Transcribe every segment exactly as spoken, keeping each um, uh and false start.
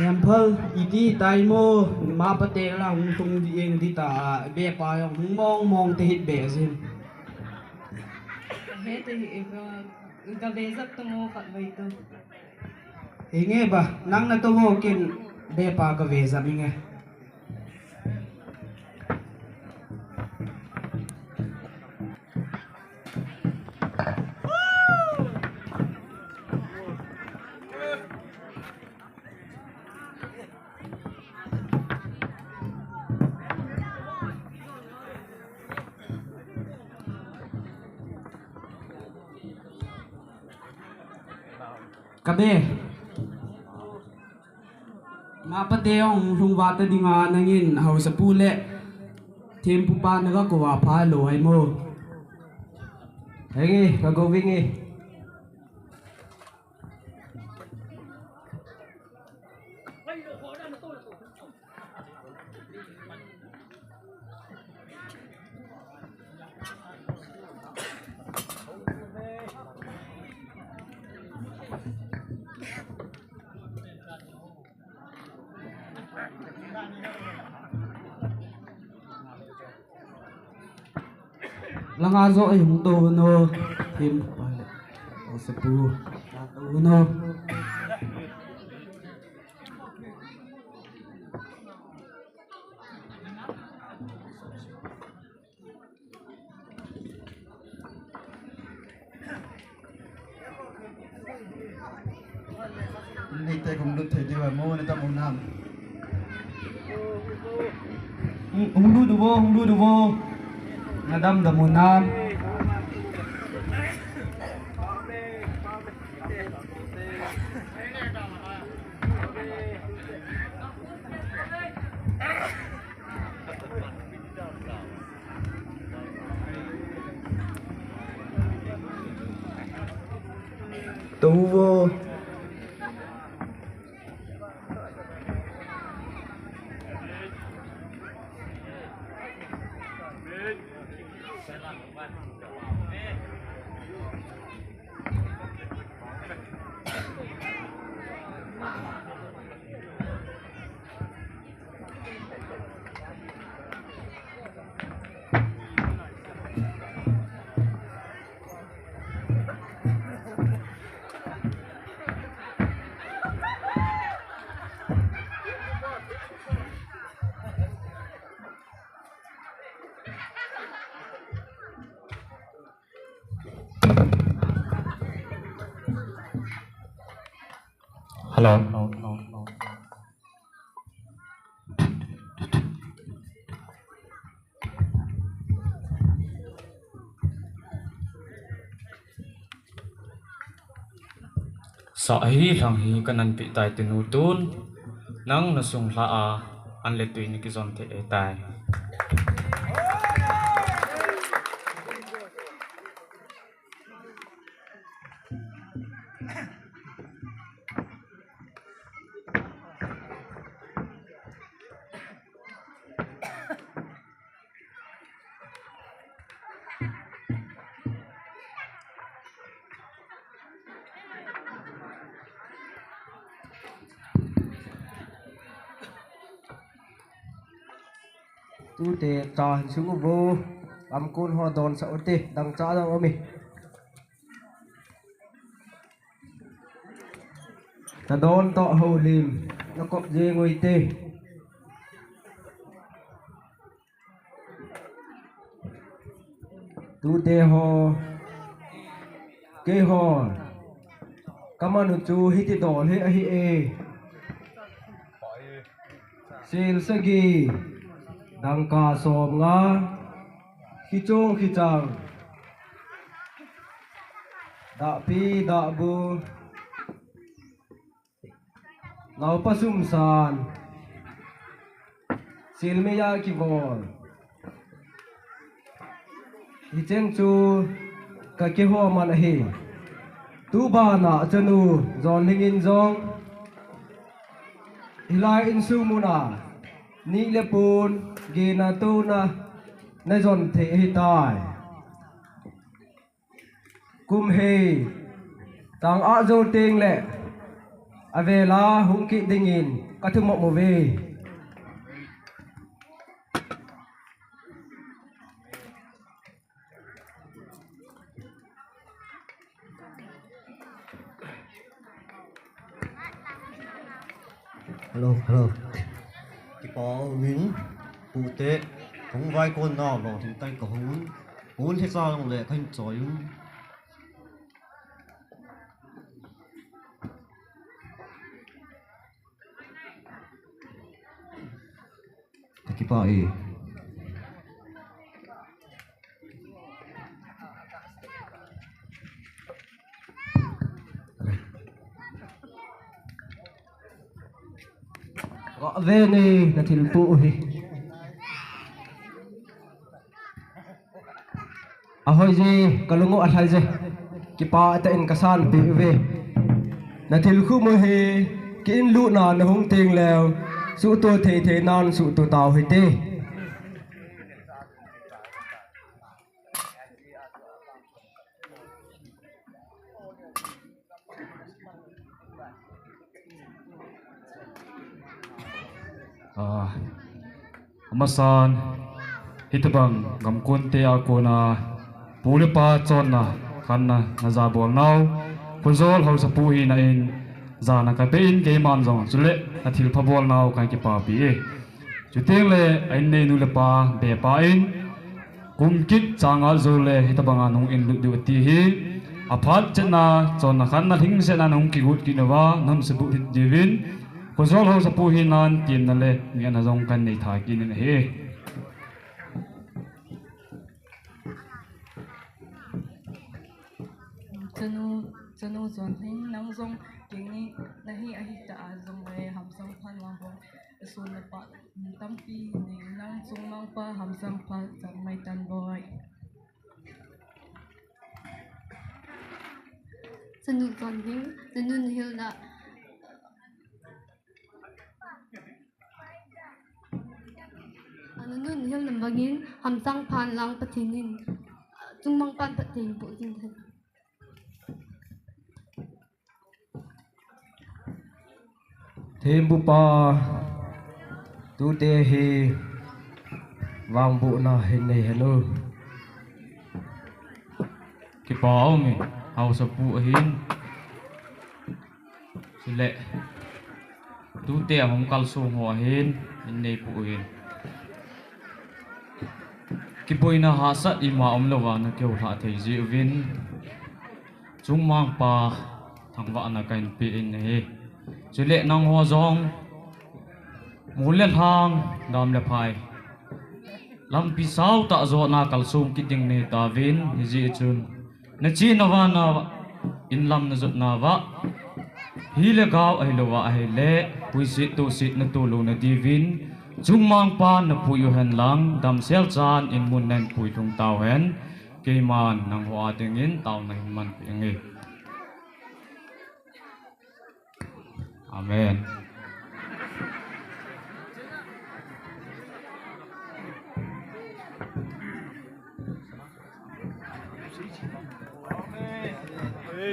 Nemphal, iti tai mo, mapate la hung tung di eng di ta, be pa jong hung mong mong te hit be jin. He te hi, eh, ka, ka ve jap tu mo khat vai tu. Hinge ba, nang na tu mo kin be pa ka ve jap hinge. Ka be. Mapate jong lhung vah ta dinga nangin haosapu le thempu pa na ga kou a pha lou ahi mo. Henge, ka kou vinge. Langa jo ei hung to no. Him pa le. Haosapu. To no. Ni te kum lut thei diu mo, na dam u nam. Hung lut u vo, hung lut u vo. Na dam dam u nam. Tou vo. Hello. Sa hi lhang hi ka nanpeh tai tinu tun, nang na sung lha a, an le tui na kijon thei ahitai. Tute cha hin sung uvo, lamkon ho donsah ute, dangchah dang um e. Tadon toh houlim, nakop jeng ute. Tute ho, keiho, kaman u chu hiti dol hi ahi e. Sel sagi, dangka som nga, kichong kichang, dahpi dahbu, Naupa sumsan, silmei a kivol. Hicheng chu ka kihou man ahi. Tubana chanu Jonhing in jong hilai insung muna nile pon gena tona najon thei ahitai. Kum hei tang a jou teng le avela hung kit dingin kathumop uve. Hello, hello. Kipa umin, pute, kong vai kon nau lo, hing tai ka hung, pon he sa long le kan choi un. Kipa e. Ka ve ni na thil pu hi. Ahoi je, ka lung u alhai je. Kipa tah in ka sanpeh uve. Na thil khum u hi, ki in lutna na hung teng leu, suhto thei thei nan suhto tau hite. Ah, amasan, hitobang gamkon te a kona pu le pa chonna khanna na ja bol nau, Khonjol Haosapu hina in jana ka pe in keiman jong chule na thilpha bol nau kan kipapi e. Chuteng le a in nei nu le pa be pa in Kum kit chang a jou le hitobanga nahung in lut diu ati hi. Aphat chetna, chonna khanna lhingsetna nahung kigot kit nauva, nahung sebuh hit diuvin. Khonjol Haosapu hina in temna le ngehna jong kan nei tha kit in ahi. Chanu, chanu Jonhing, nang jong kei ni nahi ahi ta a jong le Hamsang phan lang bong. Sun le pa tampi nei nang Chungmang pa Hamsang pha chan mai tan boi. Chanu Jonhing, chanu nahil na. Anu nun hil nam bangin Hamsang phan lang Pathen in Chungmang pan Pathen bu ding hen. Thempu pa, tute hi vangbohna hin nei hen u. Kipa um e, Haosapu ahin. Chule, tute ahung kalsong ho ahin, in neipu ahin. Kiboina hahsat ima umlouva na kihouthah thei jeh uvin. Chungmang pa thangvahna kahin pe in ahi. Chule nangho jong mol le lhang, dam le phai, lampi saotah jona kalsong kit ding nahi tauvin, hijeh chun nachena vana inlam najotna uva, hi le gao ahilouva ahile, puiset toset natoh louna diuvin, Chungmang pa napui uhen lang, damsel chan in mun nahin pui lhung tauhen. Keiman nangho a dingin taona hin manpeh inge. Amen.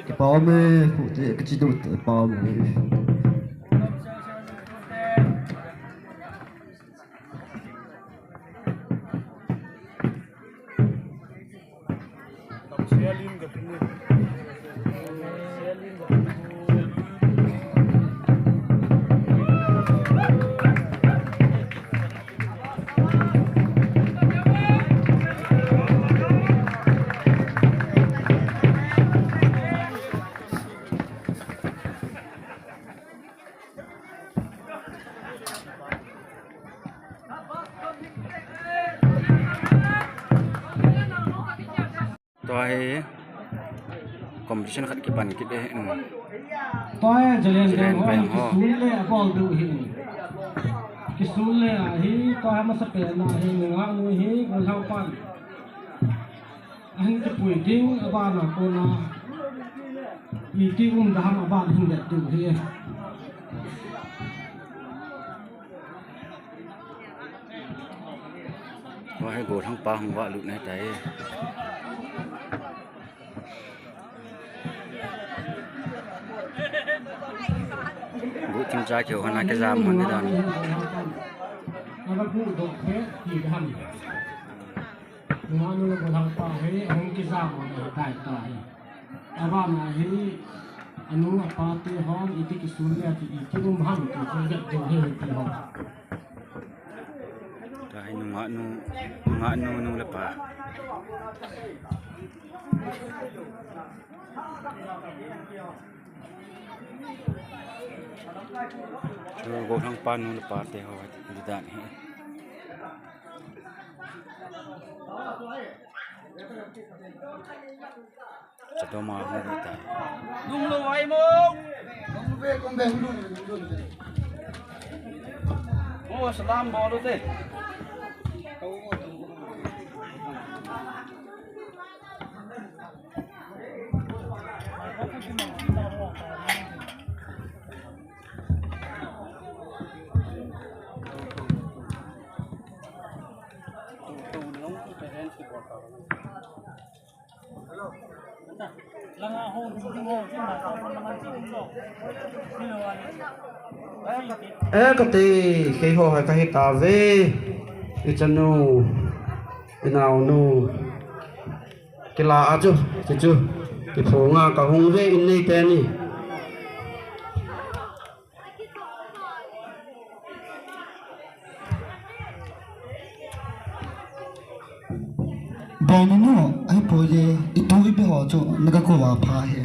Kipa um e, pute, kichi tu, kipa um e. Tua hi competition khat kipan kit e. Tua hi Jalen Veng ho kisun le abol diu ahi. Kisun le ahi, tua hi amasapen a hi, nungah nu hi, Golhang pan. Ahin kipui ding, abana kona. Iti um da ham aban hin det tu hi. Wa he go thang pa hung wa lut ne tai. Go thing cha keu hana ke jam hon ni dan. Aba bu do ke ti ham. Nungah nu le golhang pa hi ahung kijam u ahi tai tai. Abana hi anu apa te hon iti kisun le iti iti um ham ti chu vet ding hi ti ho. Tua hi nungah nu, nungah nu nu le pa. Chu golhang pa nu le pa te ho hi dan hi. Chadoma hung ding tai. Nung lo ai mo. Mo salam bol u te. E kati, keiho hi kahi tave, i chanu, i naonu, kila a chu, chu chu, kiphunga kahung ve in nei teni. Bonu nu, ahipoi le, itu ipi ho chu, naga kou a pha he.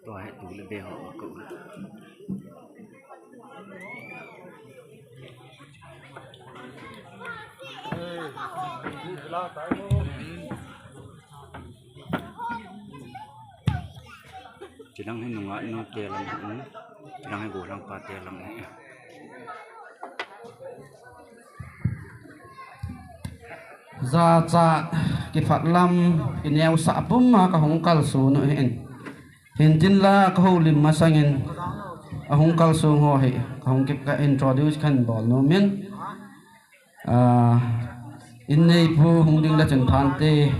Tua hi tu le be ho ko. Chilang hi nungah nu te lang hi, chilang hi golhang pa te lang hi. Jachat kiphat lam, kineosah pum a kahung kalson u ahin. Hintin la kahoulim masangin, ahung kalsong ho hi, kahung kip ka introduce kahin bol nom in. Ah, inneipu hung ding le chun phante,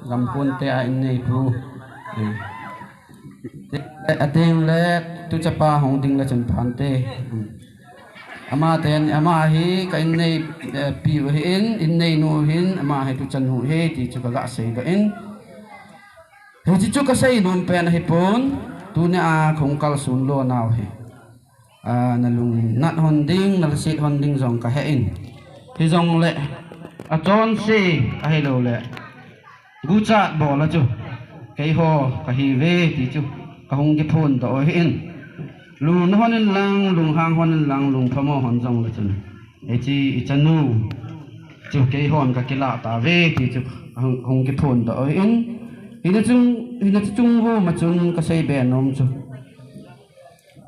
gamkon te a inneipu. Eh. Ateng le tuchapa hung ding le chun phante. Hmm. Ama ten, ama hi ka innei, eh, pi u ahin, innei nu ahin, ama hi tucha nu ahi ti chu kaga sei doh in. Hiche chu kasei nom pen ahipon, tunia kahung kalson lo nau hi. Ah, nalungnat hon ding, nalhaset hon ding jong kahe in. Hijongle, achonse ahilou le. Guchat bol a chu. Keiho kahi ve ti chu. Kahung kiphon doh u ahin. Lungna hon in lang, lunghang hon in lang, lungphamo hon jong le chun. Hiche i chanu chu keihon kakila tave ti chu hung, hung kiphon doh u ahin. Hina chung, hina chung vo ma chun kasei be nom chu.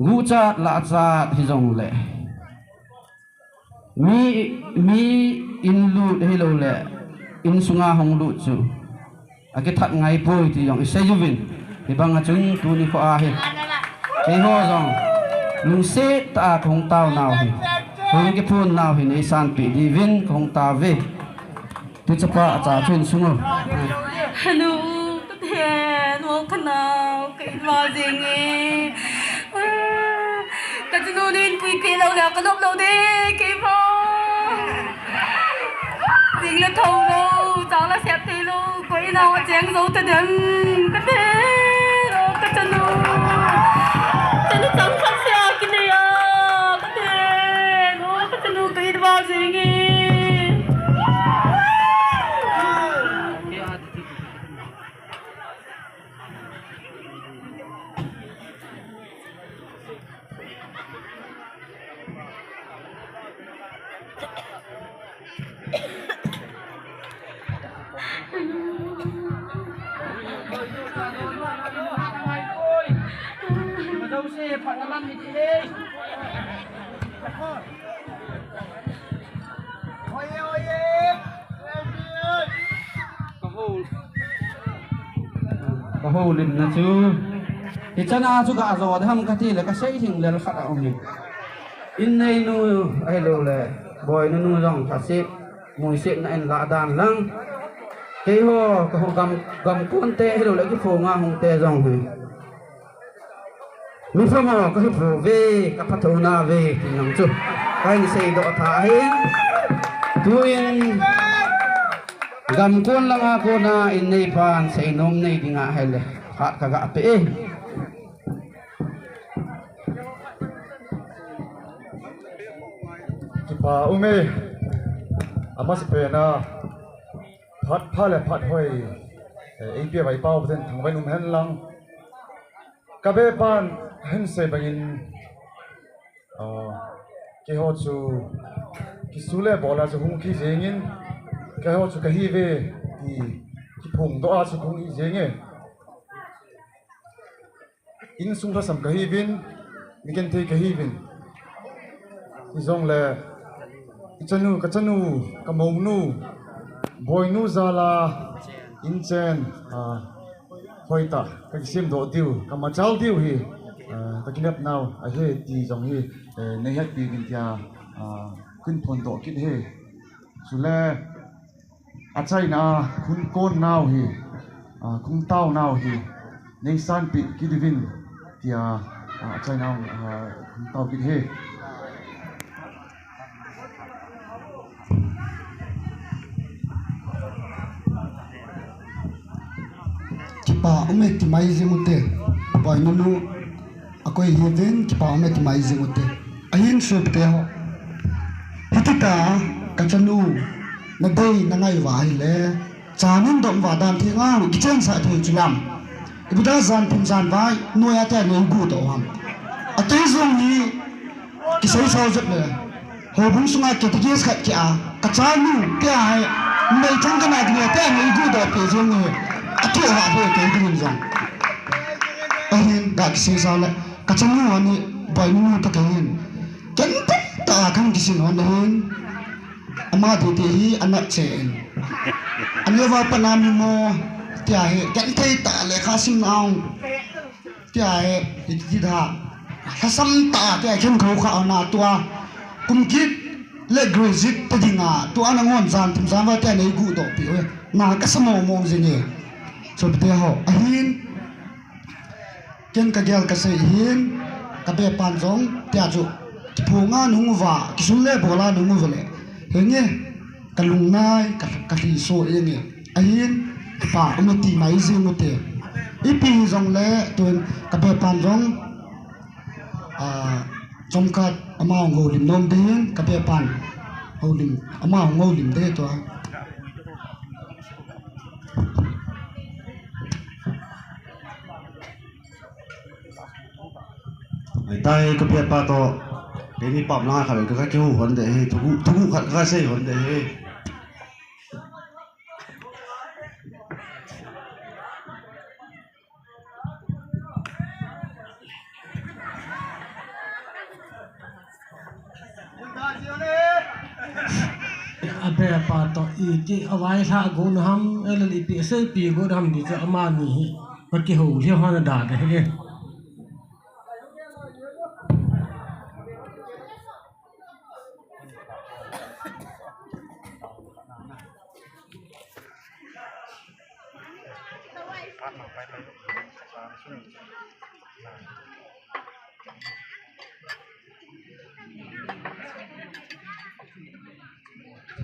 Guchat lahchat hijongle. Mi, mi in lut hilou le, insunga hung lut chu. Akithat ngai poi ti jong isei uvin. Hibang a chun tuni kho ahi. Keiho jong. Lungset tah a kahung tao nau hi. Hung kiphon nau hi neisanpeh diuvin kahung tao ve. Tuchapa acha chun sungu. Hanu, kathen, o kanao, ka in val jing e. Ah, kachanu nin pui pe lou le, kanop lou de, keima. Jing le thou lou, chang le sep thei lou, koi nao cheng jou ta dem, kathen, o kachanu. Chanu chang khat se a kinei a, kathen, o kachanu, ka in val jing e. Ka houlimna chu, hichan a chu ka jo dam kati le ka sei thing lel khat a um in. Inneinu ahilou le, boinu nu jong ka sei, muisetna in la dan lang. Keiho, ka ho gam, gamkon te ahilou le, kiphong a hung te jong hi. Mi pha mo ka hi pho ve, ka phatona ve, ti nang chu. Ka hin seidoh tha ahin. Tuin, gamkon langa kona innei pan seinom nei dinga hile. Phat ka ga pe e. Kipa um e. Amasapen a. Phat pha le phat hoi. Eh, ei pia vai pau ten thangvah in um hen lang. Ka bepan hin sei bangin, ah, keiho chu kisu le bol a chu hung kit jengin, keiho chu ka hi ve ti kiphongdoh a chu hung hi jenge. Insung lhasam ka hiuvin, mi genthei ka hiuvin. Hijongle, i chanu, ka chanu, ka mounu, boinu jal a, inchen, ah, hoitah, ka kisemdoh diu, ka machal diu hi, ah, ka kinepnau ahi ti jong hi, eh, nei hetpi uvin tia, ah, kahin phondoh kit ahi. Chule, achaina a, hung kon nau hi, ah, hung tao nau hi, nei sanpeh kit uvin, tia, ah, achaina a, ah, hung tao kit ahi. Kipa um e ti mai jing ute, boinu nu, akoi hiuvin kipa um e ti mai jing ute. Ahin sopite ho. Hitita ka chanu, na dei na ngai uva ahile, chanin dom uva dan thei ngang, kichen sah thei chu lam. Ibola jan thum jan vai, noiya tia nei gudoh u ham. Atei jong hi, kisei sao jep le. Houbung sunga catechist khat kia, ka chanu, tia hi, meithang kana ding e, tia nei gudoh peh jeng e. Athu ha he kei ding jong. Ahin, ga kisei sao le. Ka chanu ani, boinu nu ta kei hin. Ken ta ta kan kisin hon ahin. Ama titi hi anat che in. Ani va pa na mi mo, tia hi, genthei ta le kha sim nau. Tia hi, hi, hi da. Lhasam ta, tia khen khou kha na tua. Kum kit le graduate ta dinga, tua na ngon jan thum jan vai tia nei gudoh peh u. Na ka sa mo mo jing e. Sopite ho, ahin. Ken ka gel ka sei hin, ka bepan jong, tia chu, kiphong a nung uva, kisun le bol a nung uva le. Henge, ka lungnai, ka, ka lhi so e nge. Ahin, kipa um e ti mai jing ute. Ipi hijongle, tun, ka bepan jong, ah, chomkhat, ama hung houlim nom ding hin, ka bepan, houlim, ama hung houlim ding tua. Ahitai, ka bepa toh, keini pap langa khat ka, ka kihou hon ding ahi, thuguh, thuguh khat ka sei hon ding ahi. Abepa toh iti availhah gon ham, ahilou le ipi aseipi gon ham ti chu amani hi. Ka kihou lheh hon a dan ahi.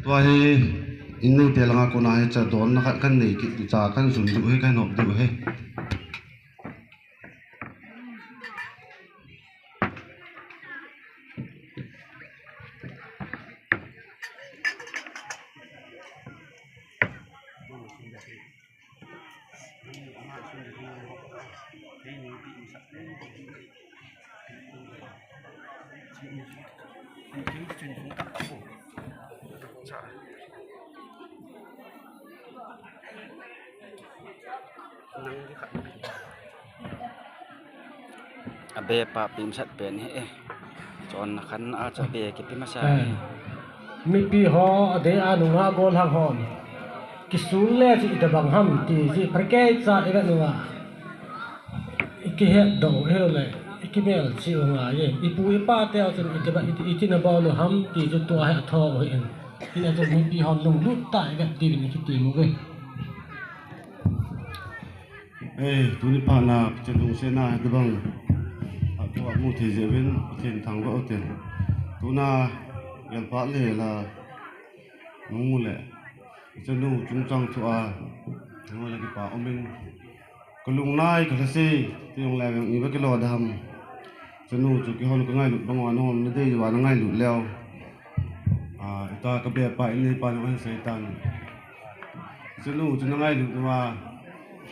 Tua hi, innei te langa kona hi cha donna khat kan nei kit diu, cha kan sun diu hi, kan hop diu hi. Abepa pimsat pen hi e. Chonna khan a cha be kipe masa. Eh. Mipi ho adeh a nungah gollhang hon. Isul le chu itobang ham ti chu phatecha ivet uva, ikihetdoh u hilou le, ikimelchih u ngai e. Ipu ipa teu chun itobang, iti, iti nabol u ham ti chu tua hi atho u ahin. Hijeh chun mipi hon lunglut tah a ivet diuvin ikitem uve. Eh, tuni phat a kichen lungsetna hitobang phat thu amu thei jeh uvin Pathen thangvah u hite. Tuna gelphat le la nung u le, chanu chungchang thua nung u le kipa umin, kalung nai kalhase, ti jong le vang iva kilo dem. Chanu chu kihon kangailut bang uva, nahon nadei uva nangailut leu, ah, ita kabepa inneipa nahon sei tan. Chanu chu nangailut uva,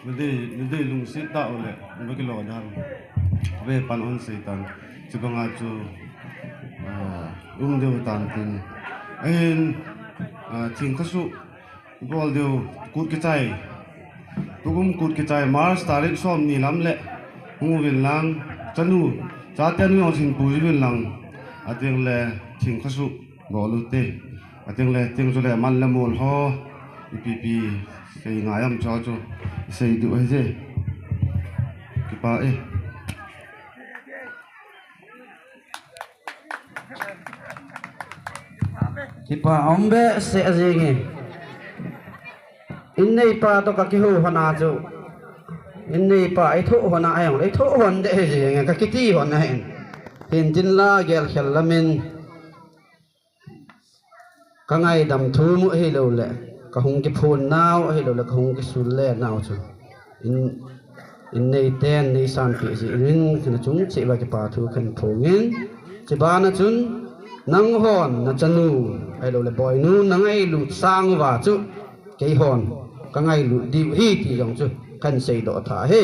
nadei, nadei lungset tah u le, iva kilo dem. Kabepa nahon sei tan. Chubanga chu, ah, um diu tan tin. Ahin, ah, thingkhasu bol diu, kut kichai. Tukum kut kichai March tarik somni lam le hung uvin lang, chanu, chaten jong hin pui uvin lang. Ateng le thingkhasu bol u hite. Ateng le, teng chu le man le mol ho, ipi pi sei ngai am chu chu sei diu ahi je. Kipa e. Kipa um behseh jenge. Inneipa toh kakihou lhon a chu, inneipa ithoh lhon a ahilou le, ithoh lhon deh ahi jenge, kakiti lhon ahin. Hintin la gelkhel lamin kangaidam thu mu ahilou le, kahung kiphon nau ahilou le, kahung kisul le nau chu in, inneiten neisanpeh jeh in, nachung cheh uva kipa thu kahin phongin, chubana chun nanghon nachanu ahilou le boinu nangailut sang uva chu keihon kangailut diu ahi ti jong chu kahin seidoh tha ahi.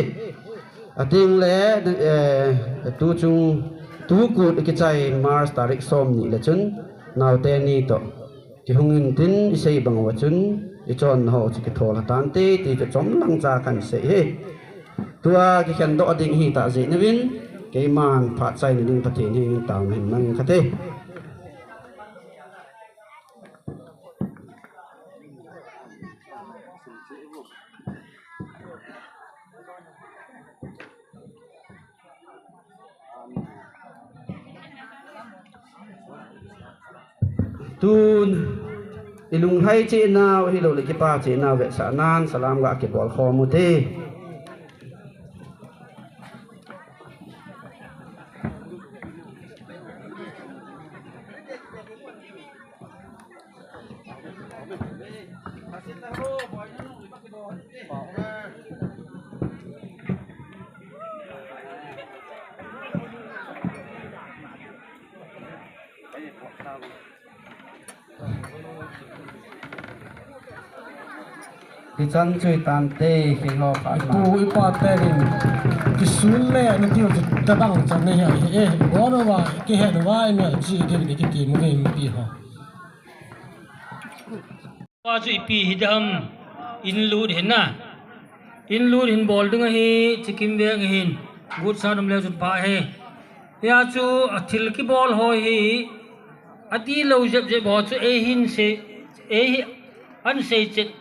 Ateng le, eh, tuchung, tu kut kichai March tarik somni le chun, naote ni toh kihung intin, isei bang uva chun, ichonna ho chu kithol lha tante ti chu chomlangcha kahin sei ahi. Tua kikhendoh ding ahitah jeh uvin, keiman phat chaina ding Pathen henga taona hin mang kate. Tun, ilunglhai cheh nau ahilou le kipa cheh nau vetsahnan salam ga kibol khom u hite. Hichan chu hitante, keiho phat ma. Ipu ipa tenin kisul le natiu chu tobang chan nei ahi e. Ibol uva, kihet uva, imelchih diu ahi kiti mu ve mipi ho. Pa chu ipi hidam, inlut hin na. Inlut hin bol ding ahi, chikim veng hin. Gut sa dum le chun pa he. Hia chu a thil kibol ho hi, ati lou jep jep ho chu ei hin sei, ei hi an sei chet.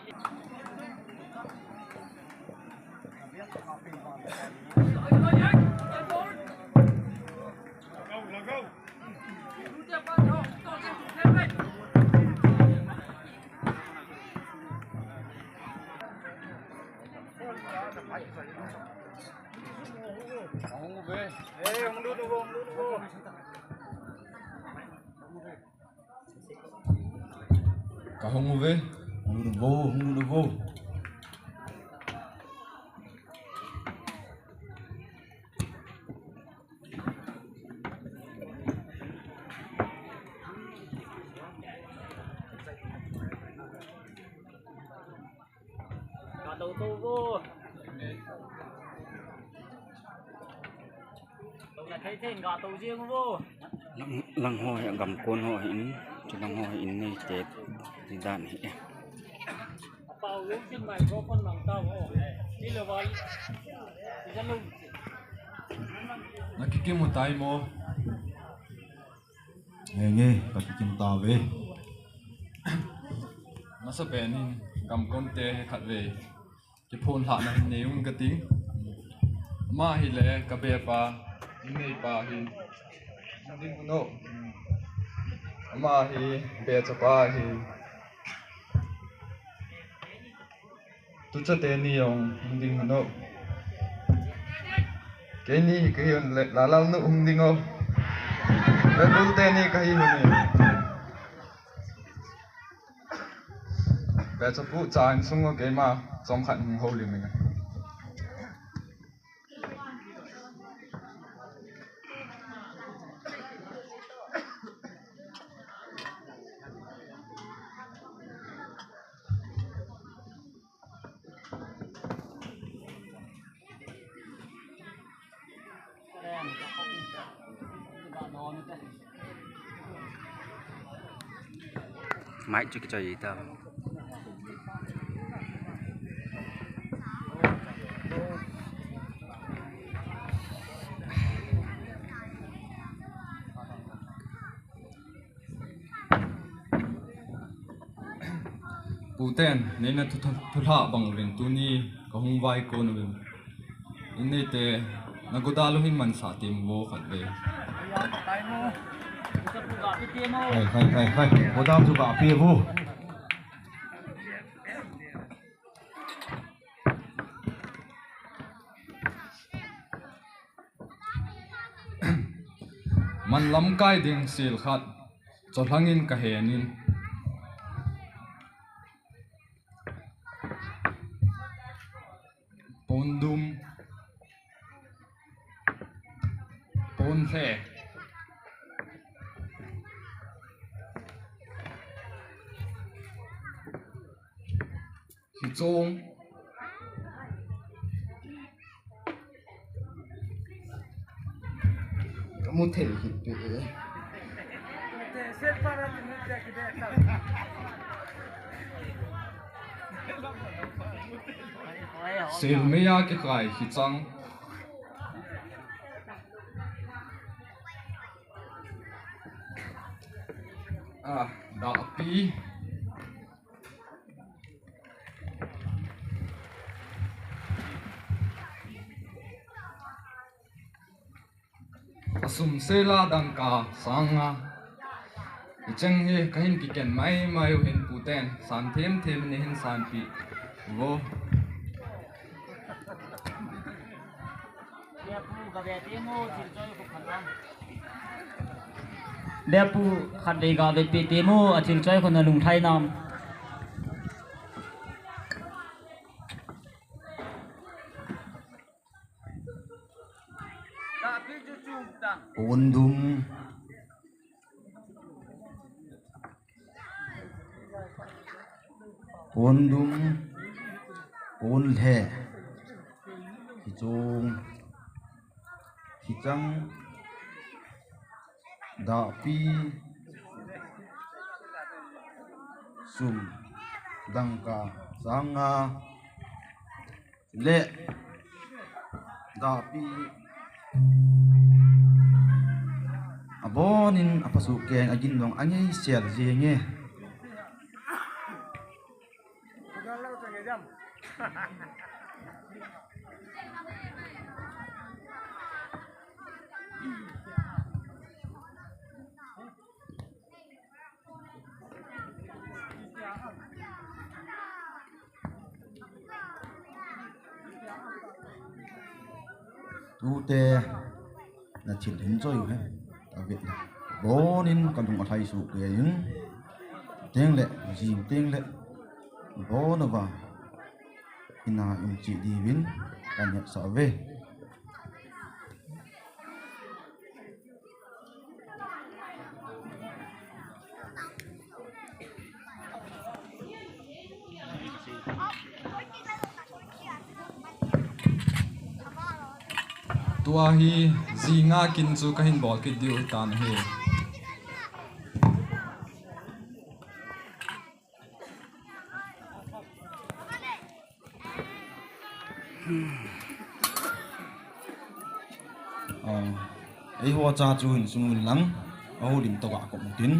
Kahung uve, hung lut uvo, hung lut uvo. Ga tou tou vo. Tou na thei thei ga tou jeng vo. Lang, lang ho hi, gam kon ho hi in, chu lang ho hi in nei te, ti dan hi. Apau lo chin microphone mang ta vo. Ti le val. Ti ja lo. Na kikim u tai mo. Henge, ka kikim tauve. Masapen in, Kamkonte hi khatvei kiphonlhahna hin nei un kati. Ama hi le ka bepa, inneipa hi. Ding uno. Ama hi bechapa hi. Tuchate ni jong hung ding uno. Keini hi kahi un le, Lalal nu hung ding o. Bebul teni kahi un e. Bechapu cha insung o keima chomkhat hung houlim inge. Mai chu kichoi ta. Puten, neina thu, thu, thulha bang uvin tuni kahung vaikon uvin. Inneite, na godal u hin mansah temo khatvei. Hai, hai, hai, hai. Godal chu gape vo. Man lamkai ding sel khat, cholhangin kahenin. Pondum. Ponlhe. Hichong. Kamu thei hih pe e. Silmei a kikhai hichang. A, dapi. Asum sela dangka sanga. Hicheng hi kahin kiken maimai u hin puten, san themthem in hin sanpi vo. Bepu khatvei gave pe temo, achil choi khun alung thai nam. Pondum. Pondum. Ponlhe. Hichong. Hichang. Dapi. Sum. Dangka. Sanga. Le dapi abonin apasuh keng agin dong angeisel jenge. Tute na thil hin choi u he. Avet le. Abonin kalung alhai suh kei in. Teng le, jing teng le. Abon uva. Ina in chi diuvin. Kan het sa ve. Tua hi jinga kin chu kahin bol kit diu tan ahi. Eiho cha chu hin sung un lang, aho lim toh a kop tin.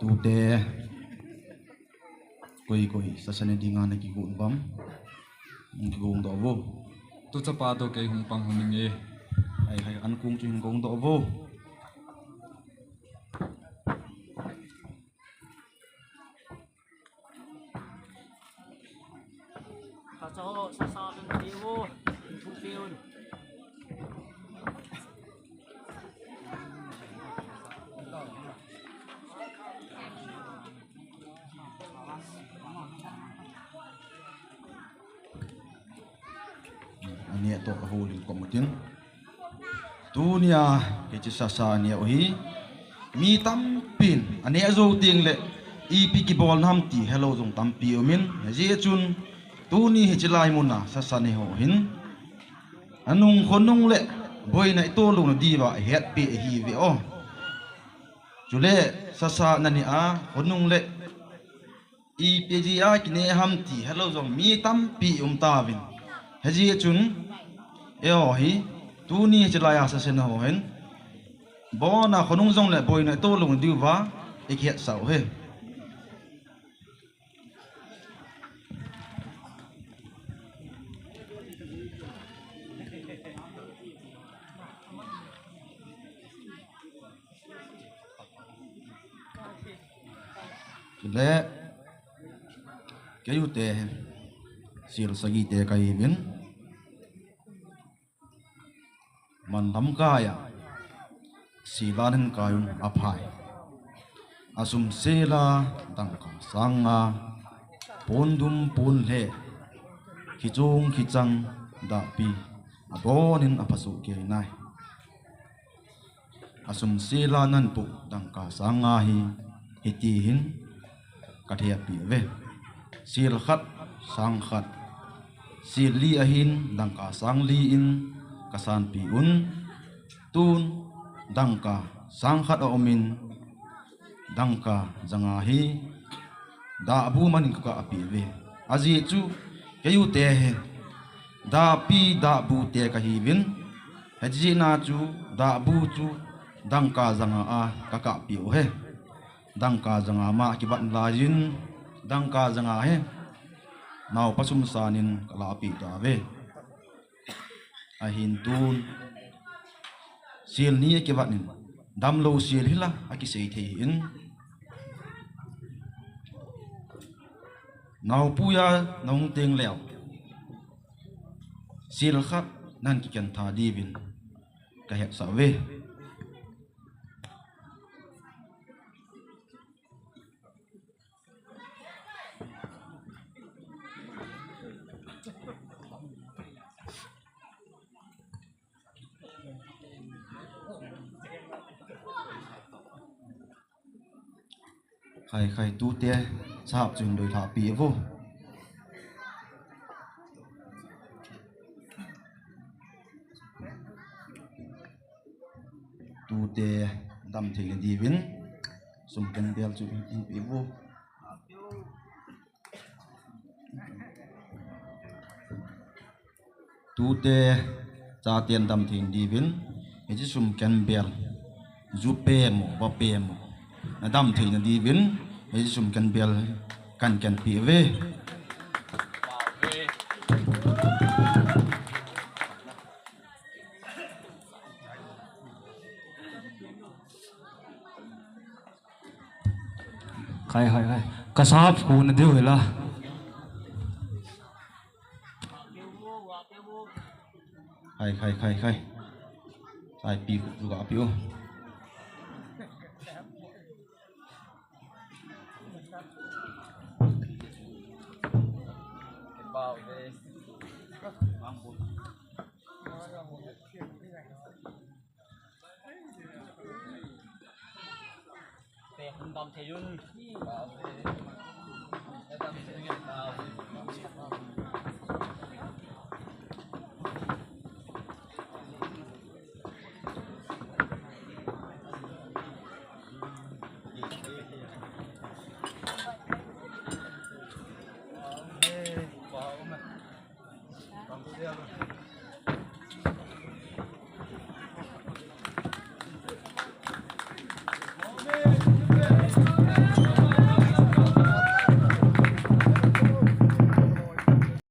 Tute. Koi koi, sasa ne dinga na kigon bam. Hung kigon doh vo. Tu chapa to kei hung pang hung nge. Hai hai, an kung chu hin gon doh vo. Ka cho sa sa ben ti vo. Thu ti un. Ane to ahol in komatin. Tunia, kei chi sasa ane u hi. Mi tampin, ane jou ting le, ipi kibol nam ti, helou jong tampi umin. Ajeh chun, tuni hichi lai muna, sasa ne ho hin. Anung khonung le, boina itoluna diuva, hetpi ahi ve o. Chule, sasa nani a, khonung le, ipi jeh a kine ham ti, helou jong mi tampi um tauvin. Hijeh chun, eiho hi, tuni hichi lai a sasa ne ho hin. Bona khonung jong le boina itoluna diuva, ikihetsah u hi. Chule, kei u te, sil sagi te kahiuvin. Man lam kaiya, sil a nan kai un aphai. Asum sela dangka sang nga, pon dum pon lheh, khichung khichang dahpi, abonin aphasoh kei nai. Asum sela nan poh dangka sang nga hi, hiti hin, ka thehpeh uve. Sil khat, sang khat. Sil li ahin, dangka sang li in, ka sanpeh un. Tun, dangka sang khat aumin, dangka ja nga hi, dahbu man in ka kapeh uve. Ajeh chu, kei u te hi, dahpi, dahbu te kahiuvin. Hijeh a chu, dahbu chu, dangka ja nga a, ka kapeh u hi. Dangka ja nga ma kibat laiyin, dangka ja nga hi. Naopa sum sanin ka lahpeh tauve. Ahin tun. Sil ni akibat in. Damlou sil hila akisei thei in. Naopuiya nahung teng leu. Sil khat nan kiken tha diuvin. Ka hetsah uve. Khai khai tute, sahap chun doi lhah peh vo. Tute dam theina diuvin sum ken bel chu hin peh vo. Tute chaten dam theina diuvin hiche sum ken bel ju pe mo, va pe mo, na dam theina diuvin hiche sum ken bel kan ken peh ve. Khai, khai, khai. Ka sahap khu na diu hila. Khai, khai, khai, khai. Sai pi khu chu ka pi u. Dam thei un. Dam thei un.